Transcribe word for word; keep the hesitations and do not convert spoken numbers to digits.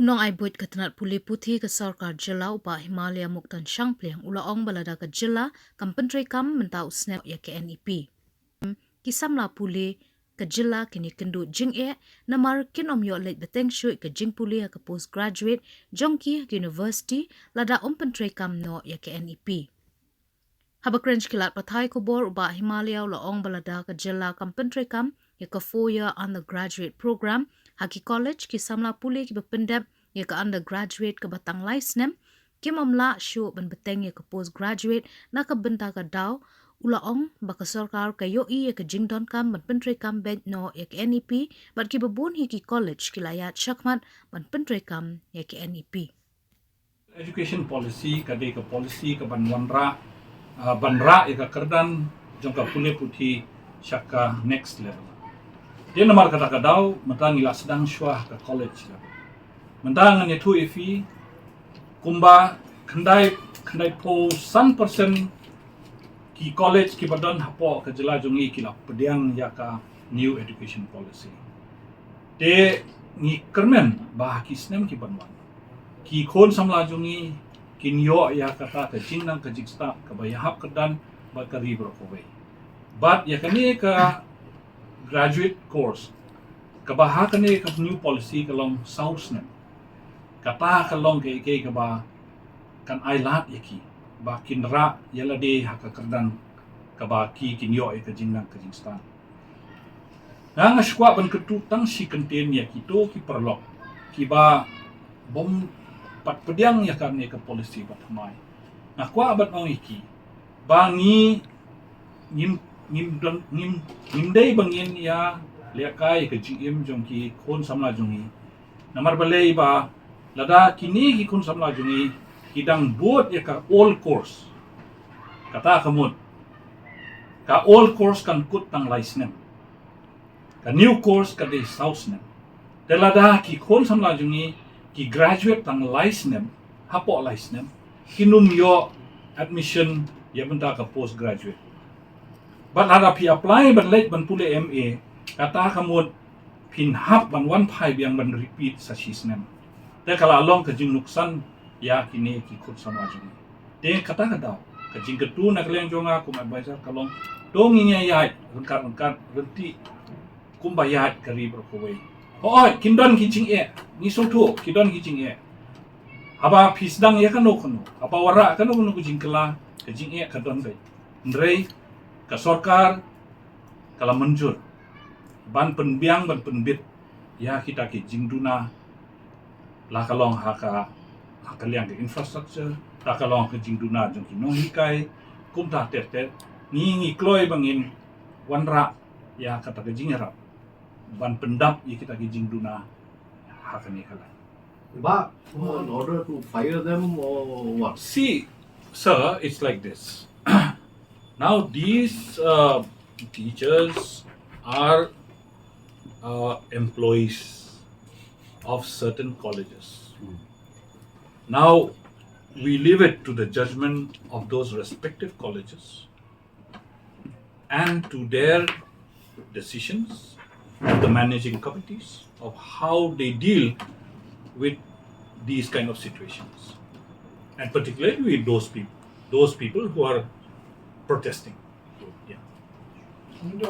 Nongai buit ka tnat pule puthi ka sorkar jylla u Bah Himalaya Muktan Shangpliang u la ong ba lada ka jylla kam pyntreikam mynta u snem ïa ka N E P, ki samla pule ka jylla kin ïakynduh jingeh namar kin ym ïoh leit bteng shuh ka jingpule ha ka post graduate jong ki ha ka university lada ym pyntreikam noh ïa ka N E P. Haba kren sha ki lad pathai khubor u Bah Himalaya u la ong ba lada ka jylla kam pyntreikam ïa ka four year undergraduate program ha ki college, ki samla pule kiba pyndep ïa ka undergraduate kaba tang lai snem kim ym lah shuh ban bteng ïa ka post graduate. Na ka bynta ka daw u la ong ba ka sorkar ka ïohi ïa ka jingdonkam ban pyntreikam beit noh ïa ka N E P bad kiba bun hi ki college ki la ïaid shakhmat ban pyntreikam ïa ka N E P. Education policy ka dei ka policy ka ban wanrah, uh, ban rah ïa ka kyrdan jong ka pule puthi sha ka next level. Dei namar kata ka daw mynta ngi la sdang shuwa ka college level. Mynta ngan ïathuh ïa phi kumba khyndai khyndai phew san percent ki college kiba don hapoh ka jylla jong ngi ki la pdiang ïa ka new education policy. Te ngi kyrmen ba ha ki snem ki ban wan ki khun samla jong ngi kin ïoh ïa kata ka jingnang ka jingstad kaba ïahap kyrdan bad ka ri baroh kawei. Bad ïa kane ka graduate course kaba ha kane ka new policy ka long saw snem. Kata ka long kaei kaei kaba kan ai lad ïa ki ba kin rah ïa lade ha ka kyrdan kaba ki kin ïoh ïa ka jingnang ka jingstad. Nga nga shu kwah ban kyntu tang shi kyntien ïa kito ki paralok kiba bym pat pdiang ïa kane ka policy ba thymmai. Nga kwah ban ong ïa ki ba ngi ngim ngim don ngim ngim dei ba ngin ïa lehkai ïa ka jingim jong ki khun samla jong ngi. Namar balei ba lada kine ki khun samla jong ngi ki dang bud ïa ka old course. Kata ka mut ka old course kan kut tang lai snem. Ka new course ka dei saw snem. Te lada ki khun samla jong ngi ki graduate tang lai snem, hapoh lai snem kin ym ïoh admission ïa bynta ka post graduate. Bad lada phi apply ban leit ban pule M A, kata ka mut phin hap ban wan phai biang ban repeat sa shi snem. Te ka la long ka jingnuksan ïa kine ki khun samla jong ngi. Te kata ka daw ka jingkyntu na ka liang jong nga kum advisor ka long to ngin ïa ïaid ryngkat ryngkat ryntih kumba ïaid ka ri baroh kawei. Hooid kin don ki jingeh, ngi sngewthuh ki don ki jingeh. Haba phi sdang ïa kano kano, haba wanrah kano kano ka jingkylla, ka jingeh ka don beit. Hynrei ka sorkar ka la mynjur ban pynbiang ban pynbit ïa kita ki jingduna, la ka long ha ka ha ka liang ka infrastructure, la ka long ka jingduna jong ki nonghikai. Kumta ter ter ngi ngi kloi ba ngin wanrah ïa kata ka jingïarap ban pyndap ïa kita ki jingduna ha kane ka lad. Bah, an order to fire them or what? See, sir, it's like this. Now, these uh, teachers are uh, employees of certain colleges. Now, we leave it to the judgment of those respective colleges and to their decisions, the managing committees, of how they deal with these kind of situations, and particularly with those people, those people who are protesting. Yeah.